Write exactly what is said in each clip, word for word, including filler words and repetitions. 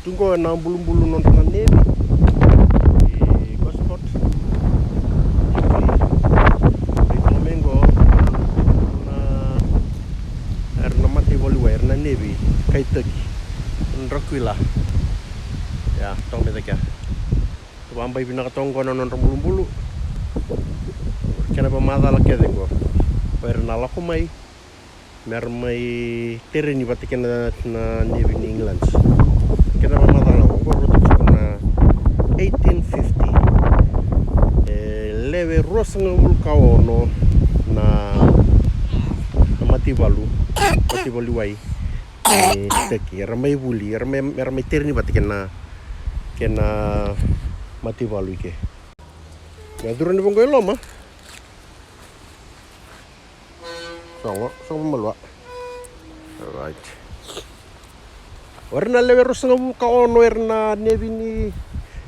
Tu qo na bulubulu nodra na nevi i Gosport. Itoka mai qo na, era na mataivalu i wai, era na nevi kai Taki. Nodra kuila. Ia, toka mai cake. Vabai vinaka toka qo na nodra bulubulu. Kena vakamacala kece qo, o ira na lako mai me ra mai tereni vata kei na nevi ni England. Kena vakamacala qo, rauta tiko na eighteen fifty. E lewe ruasagavulu ka ono na, na mataivalu, mataivalu i wai ni Taki, era mai vuli, era mai, era mai tereni vata kei na, kei na mataivalu i ke. Ia, curu ni vaqo i loma. Sogo, sogo malua. Alright. O ira na lewe ruasagavulu ka ono, era na nevi ni,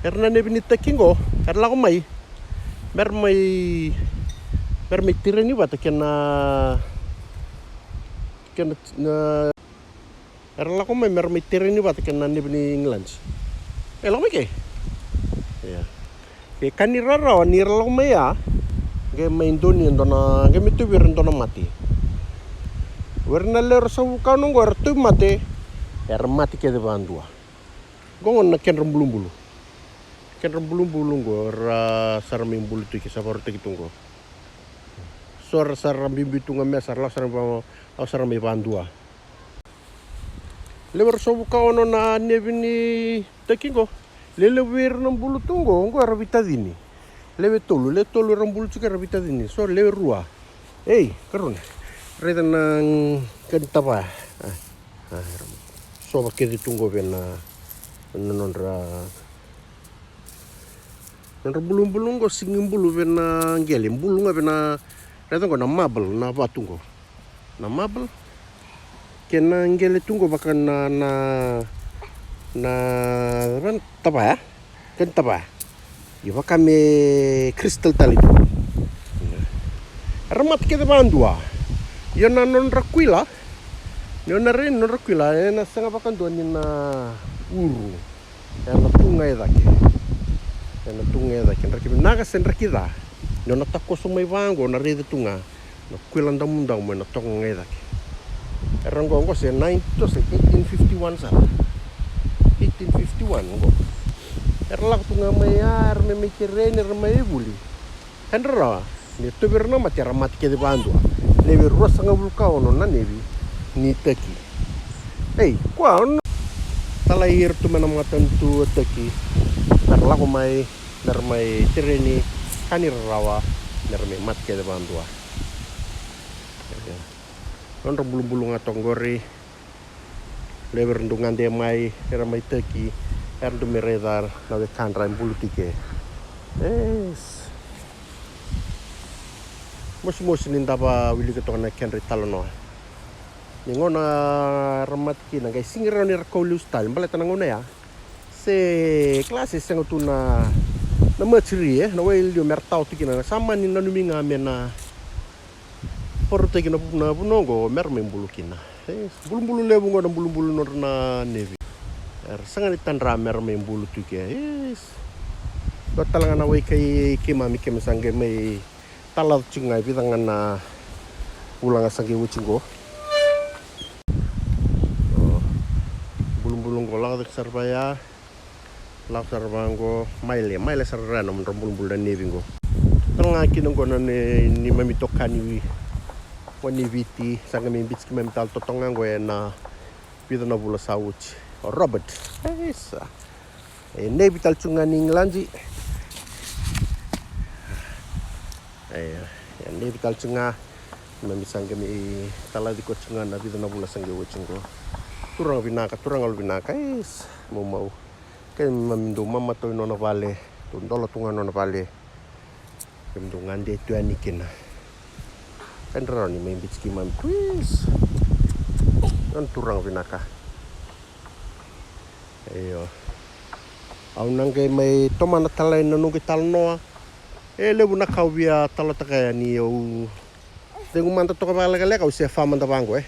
era na nevi ni Taki qo, era lako mai me ra mai, me ra mai tereni vata kei na, kei na, na, era lako mai me ra mai tereni vata kei na nevi ni England. E lako mai ke. Ia. Ke ka ni rarawa ni ra lako mai ya, qai mai donu e dua na, qai mai tauvi ira e dua na mate. O ira na lewe ruasagavulu ka ono qo era tauvimate, era mate kece vakadua. Qo gona na kedra bulubulu. Kedra bulubulu qo ra sa ra mai bulu tu ke, sa vakarautaki tu qo. So ra sa ra bibi tu ga me sa ra lako sa ra mai va-, lako sa ra mai vakadua. Lewe ruasagavulu ka ono na nevi ni Taki qo. Lelevu vei ira na bulu tu qo, qo era veitacini. Lewe tolu, lewe tolu era bulu tiko era veitacini. So lewe rua. Ei, karua. Raica na, mm, ka ni tavaya. A, a, era sova kece tu qo vei na, na nodra, nodra bulubulu qo, sigi bulu vei na qele, bulu ga vei na, raica qo na marble na vatu qo. Na marble. Kei na qele tu qo vaka na, na, na, na tavaya. Ka ni tavaya. Ia vaka me crystal tale tu. Era mate kece vakadua. Ia na nodra kuila. Ni o na rai nodra kuila, ena sega vakadua ni na uru. Ena tu ga e cake. Ena tu ga e cake. Draki vinaka se draki ca. Ni o na takoso mai vaqo, o na raica tu ga na kuila damudamu ena toka ga i cake. Era qo, qo se nine, to se eighteen fifty-one sara. Eighteen fifty-one qo. Era lako tu ga mai ya, era mai, mai tereni, era mai vuli. Ka ni rarawa, ni tauvi ira na mate, era mate kece vakadua. Lewe ruasagavulu ka ono na nevi ni Taki. Ei, kua, ono. Talai ira tu mai na matanitu e Taki. Era lako mai, me ra mai tereni, ka ni rarawa, me ra mai mate kece vakadua. Nodra bulubulu ga toka qori. Levu era dau gade mai, era mai Taki, era dau mai raica na wekadra e bulu tiko. Yes. Mosimosi ni da wilika toka na kedra italanoa. Ni gauna era mate kina, qai sigi rawa ni ra kau lesu tale, baleta na gauna ya se kalasi e sega tu na, na mercury, e, na wai e liu me ra tawa tu kina, sa mani nanumi ga me na vakarautaki na vu-, na vanua oqo me ra mai bulu kina. E, bulubulu levu oqo na bulubulu nodra na nevi. Era sega ni tadra me ra mai bulu tu ke. E, dua tale ga na wai kai keimami, keimami sa qai mai talaca tiko ga e vica ga na vula ga sa qai oti oqo. O, bulubulu oqo lako cake sara vaya. Lako sara vaqo, maile, maile sara na nodra bulubulu na nevi qo. Tale ga kina qo na ne-, neimami itokani Waineviti, sa qai mai biuti keimami tale totoka ga qo ena vica na vula sa oti. O Robert. E sa. E nevi tale tu ga ni Igiladi. E, e nevi tale tu ga. Keimami sa qai mai talaci koya tu ga na vica na vula sa qai oti qo. Turaga vinaka, turaga yalo vinaka. E sa, maumau. Keimami dau mamatau i nona vale, dau dola tu ga nona vale. Keimami dau gade tu yani kina. Ka ni rawa ni mai biuti keimami, please. Nona turaga vinaka. Io. Au na qai mai tomana tale na noqu italanoa. E levu na ka au via talanoataka yani, au cegu mada toka vakalekaleka, au sefa mada vaqo, e.